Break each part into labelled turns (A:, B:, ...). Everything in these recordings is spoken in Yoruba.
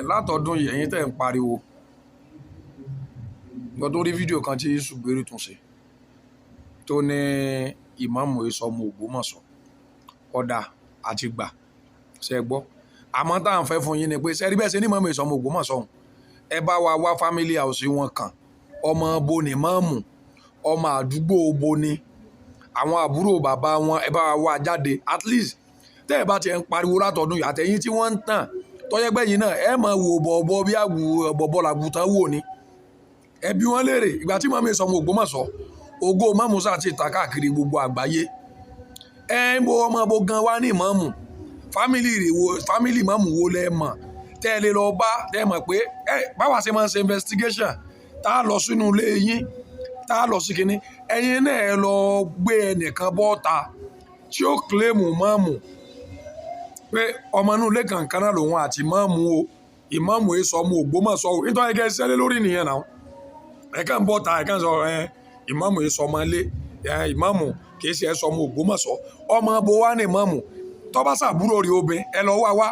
A: Látọdún yìí, ẹ̀yin tẹ́ ń pariwo gbọ́n tó rí fídíò kan tí Ṣùgbẹ́rì tún ṣe tó ní ìmáàmù èso ọmọ Ògbómọ̀ṣọ́, ọ̀dà àti gbà ṣe gbọ́. Àmọ́ tá à ń fẹ́ fún yín ni pé sẹ́rí bẹ́ẹ̀ ṣe ní ìmáàmù èso ọmọ Ògbómọ̀ṣọ́ ọ̀hún, ẹ bá wa wá family house wọn kàn. Ọmọ bo ni ìmáàmù? Ọmọ àdúgbò bo ni? Àwọn àbúrò bàbá wọn, ẹ bá wa wá jáde. At least, tẹ́ ẹ bá tiẹ̀ ń pariwo látọdún yìí, àtẹ̀yìn tí wọ́n ń tàn tọ́jẹ́gbẹ́ yìí náà, ẹ máa wò bọ̀bọ̀ bí àwù bọ̀bọ̀ làgùtàn wò ni. Ẹ bi wọ́n léèrè ìgbà tí màmú èso ọmọ Ògbómọ̀ṣọ́, ògo mọ́mú sáà ti ta káàkiri gbogbo àgbáyé. Ẹ ń bo ọmọ bo gan wá ní ìmáàmù? Family rẹ̀ wo? Family ìmáàmù wo lẹ mọ̀ tẹ́ ẹ lè lọ bá, tẹ́ ẹ mọ̀ pé ẹ báwa ṣe máa ń ṣe investigation, tá a lọ sínú ilé yín, tá a lọ sí kinní? Ẹ̀yin náà, ẹ lọ gbé ẹnìkan bọ́ta tí ó claim mọ́mù pé ọmọ inú ilé kankan náà lòun àti ìmáàmù o, ìmáàmù èso ọmọ Ògbómọ̀ṣọ́ o. Nítorí kẹ́ ẹ ṣẹlẹ̀ lórí nìyẹn náà, ẹ kàn bọ́ ta, ẹ kàn sọ ẹ ìmáàmù èso ọmọ ilé ẹ, ìmáàmù kì í ṣe ẹsọ ọmọ Ògbómọ̀ṣọ́. Ọmọ bo wá ní ìmáàmù? Tó bá ṣàbúrò rí obìn, ẹ lọ wá wá.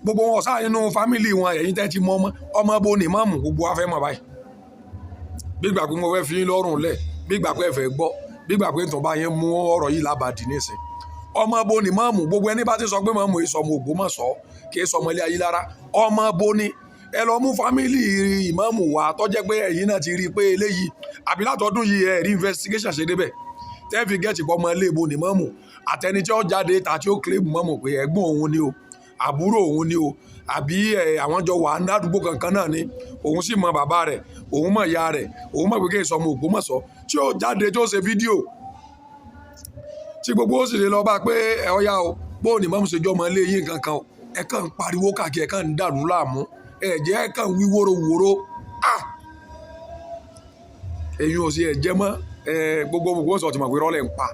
A: Gbogbo wọn sáà nínú family wọn. Ẹ̀yin tẹ́ ti mọ ọmọ, ọmọ bo ní ìmáàmù? Gbogbo wa fẹ́ mọ̀ báyìí. Bí ìgbà pé mo fẹ́ fi yín lọ́rùn lẹ̀, bí ìgbà pé ẹ fẹ́ gbọ́, bí ìgbà pé tó bá yẹn mú ọ̀rọ̀ yìí lábàdì nísìn, ọmọ bo ní ìmáàmù? Gbogbo ẹni bá ti sọ pé ìmáàmù èso ọmọ Ògbómọ̀ṣọ́, kì í sọ ọmọ ilé Ayílára, ọmọ bo ni? Ẹ lọ mú family ìmáàmù wá tó jẹ́ pé ẹ̀yin náà ti rí i pé eléyìí àbí látọdún yìí ẹ̀ rí investigation ṣe débẹ̀ tẹ́ fi get pọ̀ ọmọ ilé ibo ní ìmáàmù, àtẹni tí ó jáde ta tí ó claim ìmáàmù pé ẹ̀gbọ́n òun ni o, àbúrò òun ni o, àbí àwọn jọ wà ládùúgbò kankan náà ni, òun sì mọ bàbá rẹ̀, òun mọ ìyá rẹ̀, òun mọ̀ pé kí èso ọmọ Ògbómọ̀ṣọ́, tí ó jáde, tí ó ṣe fídíò tí gbogbo ó sì lè lọ bá pé ẹ ọ̀yá o, bóun ní ìmáàmù ṣe jọ́ ọmọ ilé yín kankan o. Ẹ kàn ń pariwo káàkiri, ẹ kàn ń dàrú láàmú, ẹ jẹ́ ẹ kàn ń wí wóróworó. Ah, èyí ò sí ẹ jẹ́ mọ́ ẹ. Gbogbo Ògbómọ̀ṣọ́ ti mọ̀ pé rọ́lẹ̀ ń pa.